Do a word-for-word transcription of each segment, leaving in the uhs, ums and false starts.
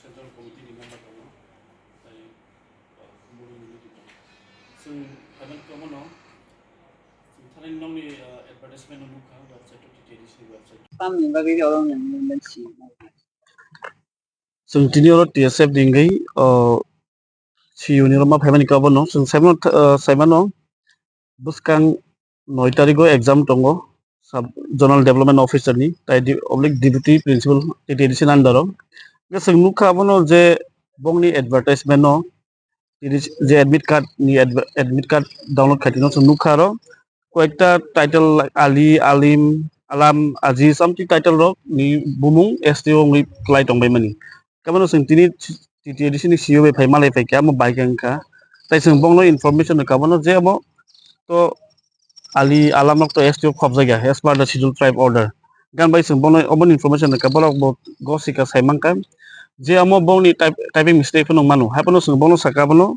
Central Committee ni member tongo, tai, ah, Kumuri ni meeting tongo. Chwng phaimani kwbangma no, chwng thani nokni, ah, advertisement no nukha website o, T T A D C ni website o. Tamni bagwi oro nang nang si. Chwng tini oro T S F ni wngwi, o, C U ni roma phaimani kwbangma no chwng saimano, ah, saimano bwskang noi tarigo exam tongo, sub zonal development officer ni, tai di-, oblique deputy principal T T A D C ni under o. Hwnkhe chwng nukha abono je bongni advertisement no, tini je admit card ni adver-, admit card download khai tino chwng nukha aro. Koyekta title like Ali, Alim, Alam, Aziz, amtwi title rok ni bumung S T O wngwi kwlai tongbai mani. Kamano chwng tini T T A D C ni C O bai phai malai phai kha, amo bai khe wngkha. Tai chwng bongno information rwkha bono je amo to Ali Alam rok to S T O khopjak ya, as per the Scheduled Tribe order. Gan bai chwng bono obo information rwkha, borok bo gosika sai mankha. Je amo bongni type-, typing mistake phano mano, hai phano chwng bono saka bono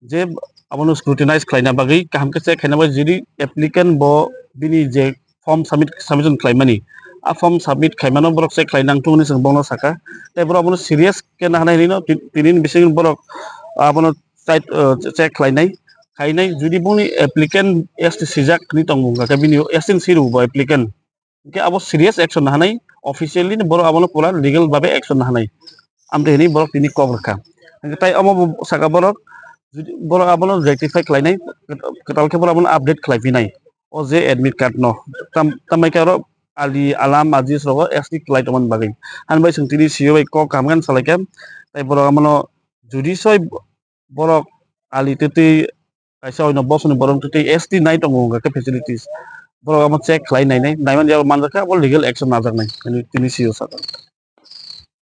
je abono scrutinize khlaina bagwi, kaham khe check khlaina bagwi, jodi applicant bo bini je form submit, submission khlaimani, a form submit khaimano borok check khlai nang thung hinwi chwng bono saka. Tai borok abono serious khe nahanai hinwi no ti-, tini ni bisingo borok abono site, uh, check khlainai, khainai. Jodi bongni applicant S T sijak hinwi tongo, hwnkha khe bini S T ni siro bo applicant. Hwnkhe abo serious action nahanai, officially ni borok abono pura legal babe action nahanai. Amtwi hinwi borok tini kok rwkha. Hwnkhe tai omo bo saka borok, jodi borok abono rectify khlainai, kwtal khe borok abono update khlaiphinai. O je admit card no. Tam, tambai khe oro Ali, Alam, Aziz rogo S T khlai tongmani bagwi. Hani bai chwng tini C O bai kok kaham khe salaikha. Tai borok abono jodi soi borok Ali twtwi kaisa oino bosoni borok twtwi S T nai tongo hwnkha khe facilities. Borok amo check khlai nainai, naimani abo manjakha, abo legal action najaknai, hinwi tini C O saka.